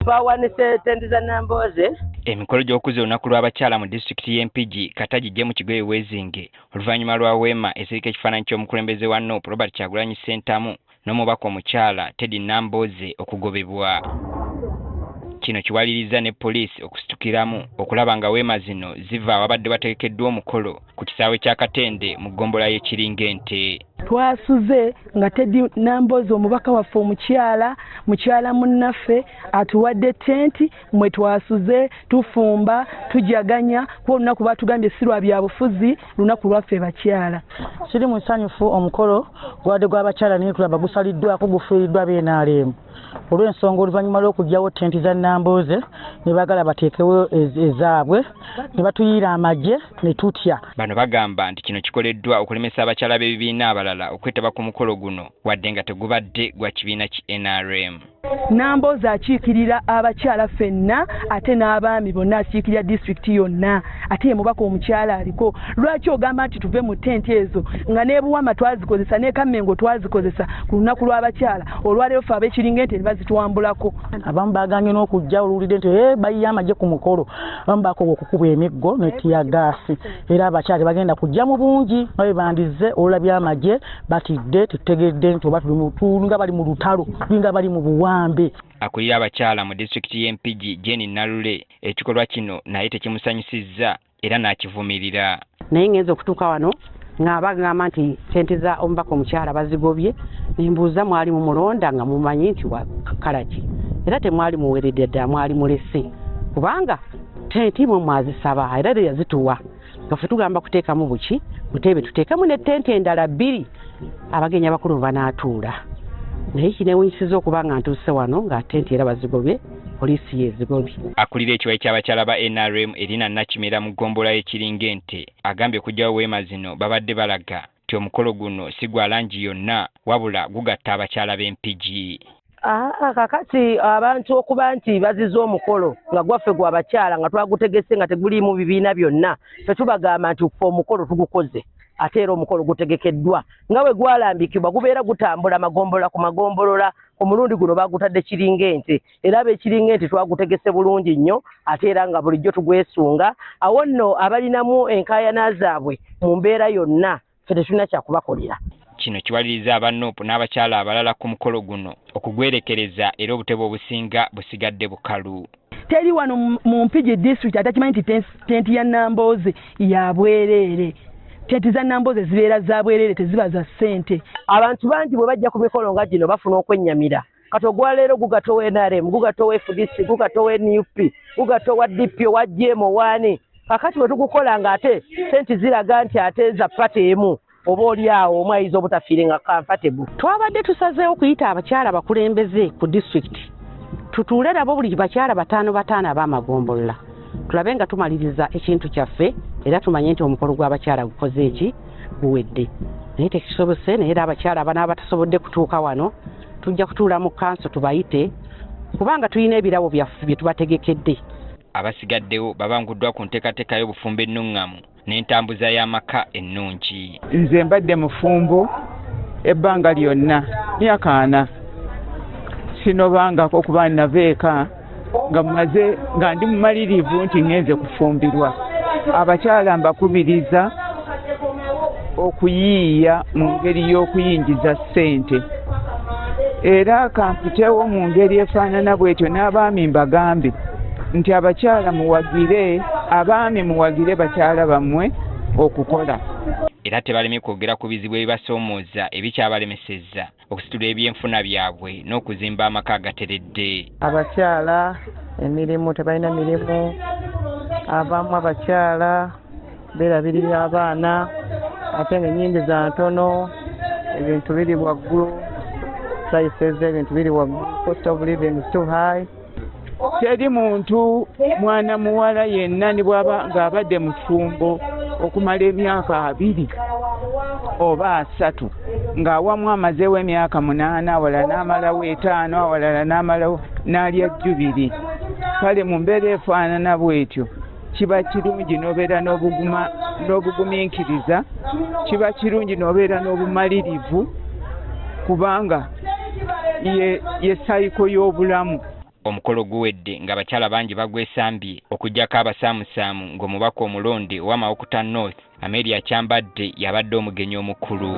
Twawanise tenti za Nambooze. Emikolo gy'okukuza olunaku lw'abakyala mu disitulikiti y'e Mpigi kata gijje mu kigoye weezinge oluvannyuma lwa weema eziriko ekifaananyi ky'omukulembeze wa Nup Robert Kyagulanyi Ssentamu n'omubaka omukyala Teddy Nambooze okugobebwa. Kino kiwalirizza ne poliisi okusitukiramu okulaba nga weema zino ziva awabadde wategekeddwa omukolo ku kisaawe kya Katende mu ggombolola y'e Kiringente. Twasuze nga Teddy Nambooze omubaka waffe omukyala, mukyala munnaffe atuwadde tenti mwe twasuze, tufumba, tujaganya kuba olunaku batugambye si lwa byabufuzi, lunaku lwaffe bakyala. Siri musanyufu, omukolo gwadde gw'abakyala naye tulaba gusaliddwako, gufiiriddwa BNRM olw'ensonga oluvannyuma lw'okuggyawo tenti za Nambooze ne baagala bateekewo ezaabwe ne batuyiira amagye ne tutya. Bano bagamba nti kino kikoleddwa okulemesa abakyala b'ebibiina abalala okwetaba ku mukolo guno wadde nga tegubadde gwa kibiina ki NRM. Nambooze akiikirira abakyala ffenna ate n'abaami bonna, akiikirira disitulikiti yonna ate ye mubaka omukyala aliko. Lwaki ogamba nti tuve mu tenti ezo nga n'e Buwama twazikozesa n'e Kammengo twazikozesa ku lunaku lw'abakyala, olwaleero ffe ab'Ekiringente ne bazitwambulako. Abamu baagaanye n'okujja oluwulidde nti bayiye amagye ku mukolo, abamu baakoowa okukubwa emiggo ne ttiyaggaasi era abakyala tebagenda kujja mu bungi nga bwe bandizze olulabye amagye batidde, tutegedde nti oba tulinga bali mu lutalo, tulinga bali mu buwambe. Akulira abakyala mu disitulikiti y'e Mpigi Jane Nalule ekikolwa kino naye tekimusanyusizza era n'akivumirira. Naye ngenze okutuuka wano nga bagamba nti tenti za omubaka omukyala bazigobye, ne mbuuza mwali mumulonda nga mumanyi nti wa kalaki, era temwali muweredde ddala, mwali mulese kubanga tenti mwe mwazisaba era yazituwa nga ffe tugamba kuteekamu buki butebe, tuteekemu ne tenti endala bbiri abagenyi abakulu banaatuula. Naye kinewunyisiza okuba nga ntuuse wano nga tenti era bazigobye, poliisi yezigobye. Akulira ekiwayi ky'abakyala ba NRM Erina Nakimera mu ggombolola y'e Kiringente agambye okuggyawo weema zino babadde balaga nti omukolo guno si gwa langi yonna wabula gugatta abakyala b'e Mpigi. Kakati abantu okuba nti bazize omukolo nga gwaffe gwa bakyala nga twagutegese nga teguliimu bibiina byonna, ffe tubagamba nti ffe omukolo tugukoze ate era omukolo gutegekeddwa nga bwe gwalambikibwa, gubeera gutambula magombolola ku magombolola. Ku mulundi guno bagutadde Kiringente era ab'Ekiringente twagutegese bulungi nnyo ate era nga bulijjo tugwesunga. Awo nno abalinamu enkaayana zaabwe mu mbeera yonna ffe tetulina kyakubakolera. Kino kiwaliriza aba Nup n'abakyala abalala ku mukolo guno okugwerekereza era obutebe obusinga busigadde bukalu. Teri wano mu Mpigi district atakimanyi nti tenti ya Nambooze ya bwereere. Tenti za Nambooze zibeera za bwereere, teziba za ssente. Abantu bangi bwe bajja ku mikolo nga gino bafuna okwennyamira. Kati ogwaleero gugatta owa NRM, gugatta owa FDC, gugatta owa NUP, gugatta owa DP, owa JM, owaani. Kakati bwe tugukola ng'ate tenti ziraga nti ate za party emu, oba oli awo omu ayinza obutafiiringa comfortable. Twabadde tusazeewo okuyita abakyala abakulembeze ku disitulikiti tutuule nabo buli bakyala bataano bataano ab'amagombolola tulabe nga tumaliriza ekintu kyaffe era tumanye nti omukolo gw'abakyala gukoze eki guwedde. Naye tekisobose, naye era abakyala abanaaba batasobodde kutuuka wano tujja kutuula mu kanso tubayite kubanga tulina ebirabo byaffe bye tubategekedde. Abasigaddewo babanguddwa ku nteekateeka y'obufumbo ennuŋŋamu n'entambuza y'amaka ennungi. Nze mbadde mufumbo ebbanga lyonna myaka 40, sinobangako kuba nava eka nga mmaze nga ndi mumalirivu nti ŋŋenze kufumbirwa. Abakyala mbakubiriza okuyiiya mu ngeri y'okuyingiza ssente, era kampitewo mu ngeri efaanana bw'etyo n'abaami mbagambe nti abakyala muwagire, abaami muwagire bakyala bammwe okukola. Era tebalemye kwogera ku bizibu ebibasoomooza ebikyabalemesezza okusitula ebyenfuna byabwe n'okuzimba amaka agateredde. Abakyala emirimu tebalina mirimu, abamu abakyala beerabirira abaana ate ng'ennyingiza ntono, ebintu biri waggulu, prices z'ebintu biri waggulu, cost of living is too high. Teri muntu mwana muwala yenna ne bw'aba ng'abadde mufumbo okumala emyaka 20 oba 30 ng'awamu amazeewo emyaka 8, awalala n'amalawo 5, awalala n'amalawo n'alya jjubiri. Kale mu mbeera efaanana bw'etyo kiba kirungi n'obeera n'obugumiikiriza, kiba kirungi n'obeera n'obumalirivu kubanga ye sayiko y'obulamu. Omukolo guwedde ng'abakyala bangi bagwesambye okuggyako abasaamusaamu ng'omubaka omulonde owa Mawokota North Amelia Kyambadde y'abadde omugenyi omukulu.